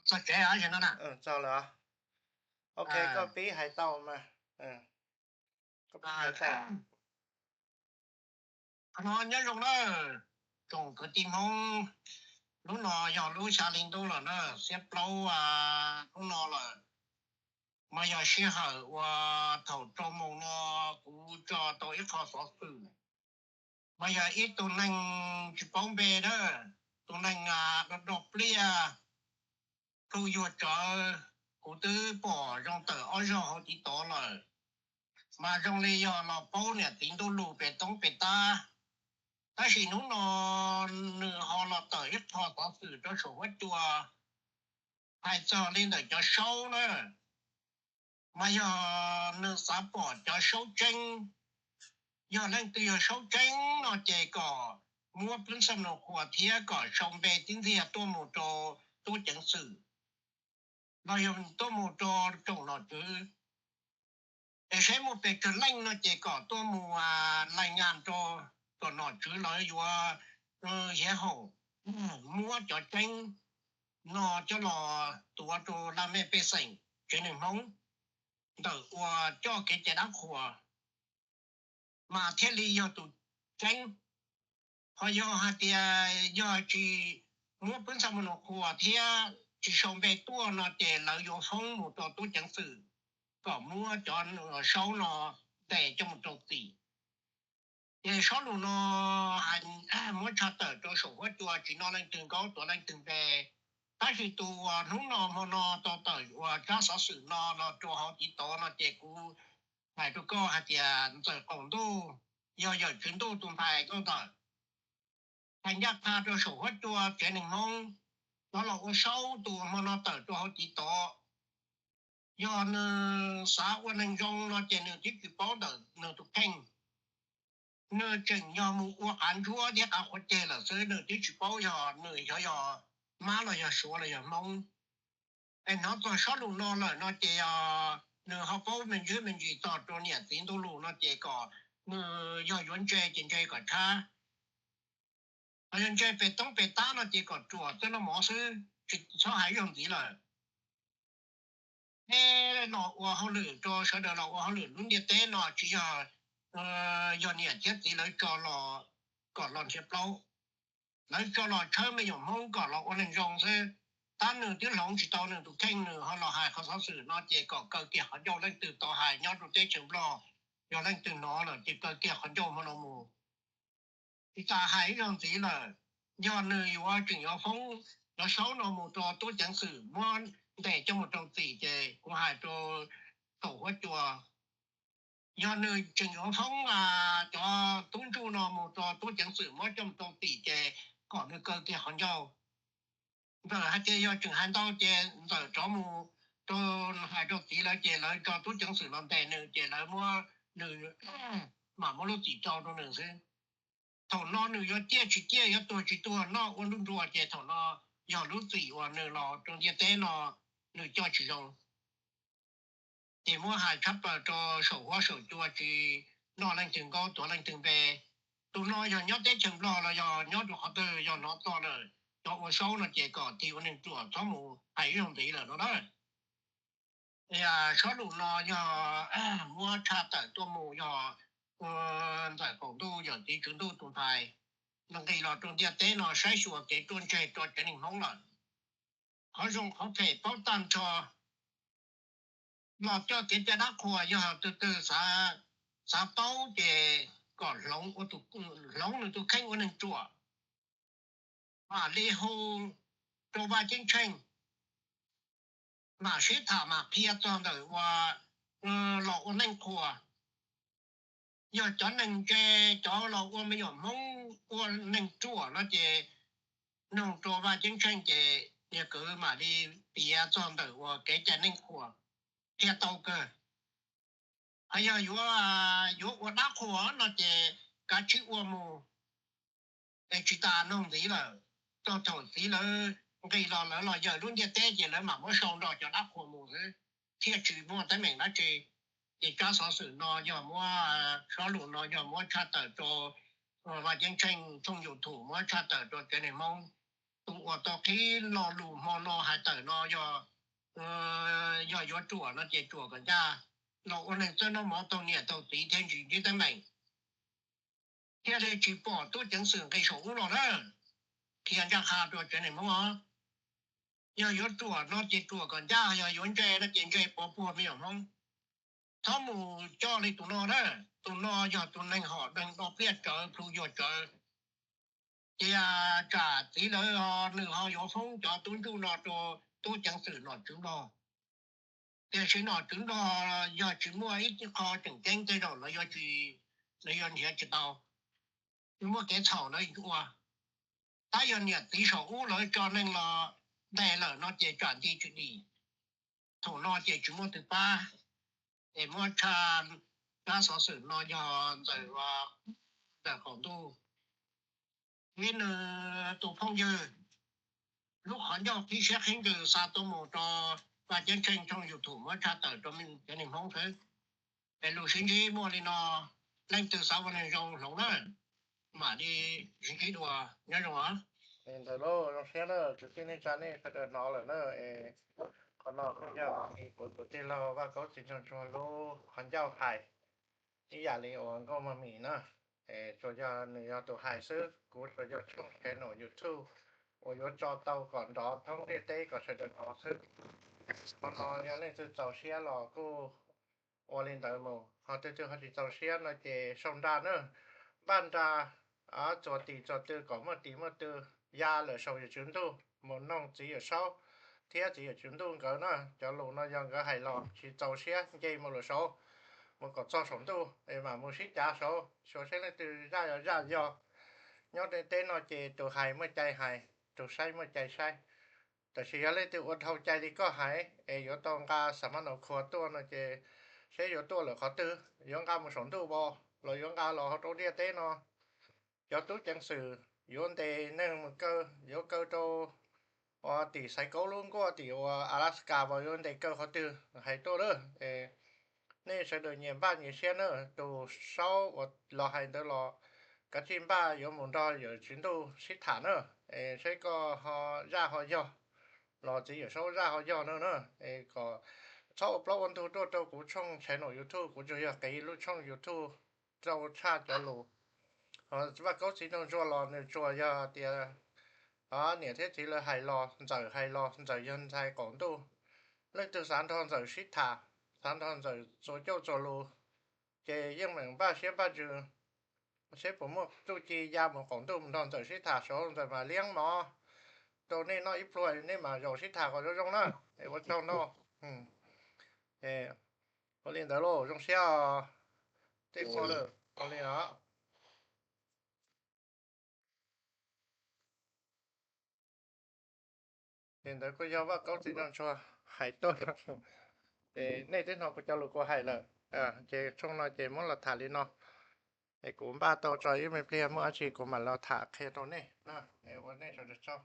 Txog tsev no na. Txog lawm. Ok, koj pib hais tau mas. Qhov no nyob zoo na, tsoom kwv tij Hmoob, lub no yog lub xya hli ntuj lawm na, xiab plaub lub no lawm. Mas yog sij hawm uas thaum rau moos no kuv tso tau ib qho xov xwm. Mas yog ib tug neeg tsis paub npe na, tus neeg do do pliaj, plhu yuag tsawv, kuv twb pom zoo tawm ob zaug hauv TikTok lawm. Mas zoo li yog los paub niam txiv ntuj lus pem toob pem tab, tab sis hnub no nws ho los tawm ib qho xov xwm rau saum huab cua hais txog li ntawm cov saub na. Mas yog nws xav pom cov saub tseeb, yog leej twg yog saub tseeb no ces kom muab pib xaj nus qhuas thiab kom sau npe tib ntxiag tuaj mus rau tub ceev xwm, los yog tuaj mus rau tsoom nom tswv, es saib muaj pes tsawg leej no ces kom tuaj mus lais nyas rau tsoom nom tswv lawv yuav hiav haum muab cov tseeb no coj los tuav rau laj mej pej xeem tsev neeg Hmoob ntawm uas coj kev cai dab qhuas mas thiaj li yog tus tseeb. Ho yog hais tias yog tsis muab pib xaj nus qhuas thiab tsis sau npe tuaj no ces lawv yuav foob mus rau tub ceev xwm kom muab cov saub no ntes coj mus rau txim. Ces sob lus no muab tshaj tawm rau saum huab cua tsis noj leej twg nkaub tuav leej twg npe. Tab sis tus uas hnub no hmo no tau tawm uas tsab xov xwm no los rau hauv TikTok no ces kuv hais rau koj hais tias Ntxawm Qaum Ntuj, yog Yawm Tswv Ntuj tus ntxhais koj ntawm, hais ncaj qha rau saum huab cua tsev neeg Hmoob, cov los ua saub tus hmo no tawm rau hauv TikTok, yog nws xav ua neeg zoo no ces nws twb tsis paub ntawm nws tus kheej. Nws tseem yog mus ua qav ntsuab thiab qav qhuav ceg lawm xwb, nws twb tsis paub yog nws xyov yog mab los yog suav los yog Hmoob. Es hnov txog sob lus no lawm no ces yog nws ho paub me ntsis me ntsis txog rau niam txiv ntuj lus no ces kom nws yog yuav ntse ces ntse kom tshab. Ho yog ntse pem toob pem tab no ces kom ruam xwb noj mov xwb, tsis txhob hais ib zaug ntxiv lawm. Peb los ua hauj lwm rau sawv daws los ua hauj lwm lub ntiaj teb no tsis yog, yog niam thiab txiv lawv tso los kom los nrhiav plaub, lawv tso los tshawb me nyuam Hmoob kom los ua neeg zoo xwb. Tab nws twb hloov tsis tau nws tus kheej, nws ho los hais qhov xov xwm no ces kom kaw kiag qhov ncauj. Leej twg tau hais nyob rau teb chaws Nplog, yog leej twg hnov lawm ces kaw kiag qhov ncauj hmo no mus, tsis tas hais ib zaug ntxiv lawm. Yog nws yuav tseem yuav foob cov saub no mus rau tub ceev xwm muab ntes coj mus rau txim ces kuv hais rau saum huab cua, yog nws tseem yuav foob cov tub ntsuj no mus rau tub ceev xwm muab coj mus rau txim ces kom nws kaw kiag qhov ncauj. Ntxawm hais tias yog tseem hais ntau ces Ntxawm rov mus rau, hais rau txiv lawv ces lawv tso tub ceev xwm los ntes nws ces lawv muab, nws mam muab lub txim rau rau nws xwb. Thaum no nws yuav ciaj tsis ciaj, yuav tuag tsis tuag, noj ua nruj nrua ces thaum no yog lub txim uas nws los rau ntiaj teb no nws coj tsis zoo. Ces muab hais tshab plaws rau saum huab saum cua tsis noj leej twg nkaub tuav leej twg npe. Tus no yog nyob teb chaws Nplog los yog nyob rau qhov twg yog hnov txog lawm cov ua saub no ces kom tig ua neeg ruam txhob mus hais ib zaug ntxiv lawm no na. Sob lus no yog muab tshaj tawm tuaj mus yog Ntxawm Qaum Ntuj Yawm Txiv Tswv Ntuj tus ntxhais nqis los rau ntiaj teb no saib xyuas kev ruaj ntseg rau tsev neeg Hmoob lawm. Qhov zoo qhov phem paub tag nrho, los coj kev cai dab qhuas, yog tus twg xav paub ces kom hloov nws tus kheej ua neeg ruam, mam li hu rau Vaj Ceeb Tsheej, mam sib tham mam qhia txog ntawm uas los ua neej qhuas. Yog cov neeg ntse, cov los ua me nyuam Hmoob ua neeg ruam no ces noog rau Vaj Ceeb Tsheej ces niag kwv mam li piav txog ntawm uas kev cai neej qhuas, qhia tau kawg. Ho yog yuav, yuav ua dab qhuas no ces kav tsij ua mus, es tsis tas noog ntxiv lawm. Txog thaum txiv lawv nqis los lawv los yawm lub ntiaj teb ces lawv mam muab sau nrog cov dab qhuas mus xwb, thiaj tsis muaj teeb meem dab tsi. Ces tsab xov xwm no yog muab, sob lus no yog muab tshaj tawm rau Vaj Ceeb Tsheej thooj YouTube, muab tshaj tawm rau tsev neeg Hmoob. Tus uas tau qhib lo lus hmo no hais tawm no yog, yog yuav ruam no ces ruam kom ncaj, los ua neeg txawj noj mov taug niam taug txiv thiab ntsis ntsib teeb meem, thiaj li tsis pom tub ceev xwm nqis saum ub los na. Qhia ncaj qha rau tsev neeg Hmoob os, yog yuav ruam no ces ruam kom ncaj, yog yuav ntse no ces ntse pov puag me nyuam Hmoob. Txhob mus coj li tus no na, tus no yog tus neeg hom neeg do pliaj tsawv plhu yuag tsawv. Cia tsam txiv lawv, nws ho yuav foob cov tub ntsuj no rau tub ceev xwm nom tswv Nplog. Tiam sis nom tswv Nplog yog tsis muaj ib qho tseem ceeb tej zaum lawv yuav tsis, lawv yuav nrhiav tsis tau, tsis muaj kev txhaum lawv ua. Tab yog niam txiv saum ub lawv tso neeg los ntes lawm no ces tsam nti tsis dim. Thaum no ces tsis muaj twg pab, es muab tshaj, tsab xov xwm no yog ntawm, ntawm qaum ntuj. Vim nws tus phooj ywg lub qhov ncauj qhib siab qhib ntsws xa tuaj mus rau Vaj Ceeb Tsheej tshooj YouTube muab tshaj tawm rau cov neeg Hmoob xwb. Es lus sib ntsib muaj li no, leej twg xav ua neeg zoo hloov na, mam li sib ntsib dua, nyob zoo os. Ntawd lauj, zoo siab na, kwv tij neej tsa nej sawv daws hnov lawm na. Es qhov no kuj yog kuv tus tij laug Vaj Kaub txiv nraug ntsuag lub qhov ncauj hais, ib yam li uas Nkauj Mog Mim na. Es tsuas yog nws yog tus hais xwb, kuv tsuas yog tshooj channel YouTube uas yuav tso tau kom nrov thoob ntiaj teb kom sawv daws hnov xwb. Qhov no yog leej twg txaus siab los kuj ua li ntawd mus, ho leej twg ho tsis txaus siab no ces sau nra na, npaj nra txuas tim txuas tw kom muaj tim muaj tw, ya lawm saum yawm tswv ntuj mus noog txiv yawm saub thiab txiv yawm tswv ntuj nkawd na. Cov lus no yog nkawd hais los tsis txaus siab nce mus lawm saud, mus kom txog saum ntuj es mam mus sib cav saud, xyuas seb leej twg zaj yog zaj yog. Nyob teb no ces tus hais muaj cai hais, tus saib muaj cai saib. Tab sis yog leej twg ua dhau cai li koj hais es yuav tau nqa xa ma no khuas tuaj no ces seb yuav tuaj lawm qhov twg, yuav nqa mus saum ntuj pov los yuav nqa los hauv rau ntiaj teb no. Cov tub ceev xwm yuav ntes neeg mus kaw, yuav kaw rau ua tim Xaiv Kaub lub nkuaj tim ua Alaska pov, yuav ntes kaw qhov twg hais tuaj lawm. Nej sawv daws nyias npaj nyias siab na, tus saub uas los hais ntawd los kav tsij npaj yuav mus nrog yawm tswv ntuj sib tham na, es seb koj ho zaj ho yog los txiv yawm saub zaj ho yog no na. Es kom txhob ua plaub ua ntug tuaj rau kuv tshooj channel YouTube, kuv tsuas yog qiv lub tshooj YouTube rau tshaj cov lus. Vaj Kaub txiv nraug ntsuag los nws tsuas yog tias niam thiab txiv lawv hais los, ntxawm hais los, ntxawm yog ntxhais qaum ntuj. Leej twg xav nrog ntxawm sib tham, xav nrog ntxawm txuas cauj txuas lus, ces yeej meem npaj siab npaj ntsws seb puas muaj txuj ci ya mus qaum ntuj mus nrog ntxawm sib tham saud, ntxawm mam liab mov rau nej noj ib pluag, nej mam zaum sib tham kom zoo zoo na. Es ua tsaug ntau. Ua li ntawd lauj, zoo siab os. Tej qho lawm, ua li os. Ces ntawd kuj yog Vaj Kaub txiv nraug ntsuag hais tuaj. Ces nej twb hnov kuv cov lus kuv hais lawm. Ces tshooj no ces muab los tham li no. Es kuv npaj tau tso ib me pliag muaj dab tsi kuv mam los tham qhia rau nej. Es ua nej sawv daws tsaug.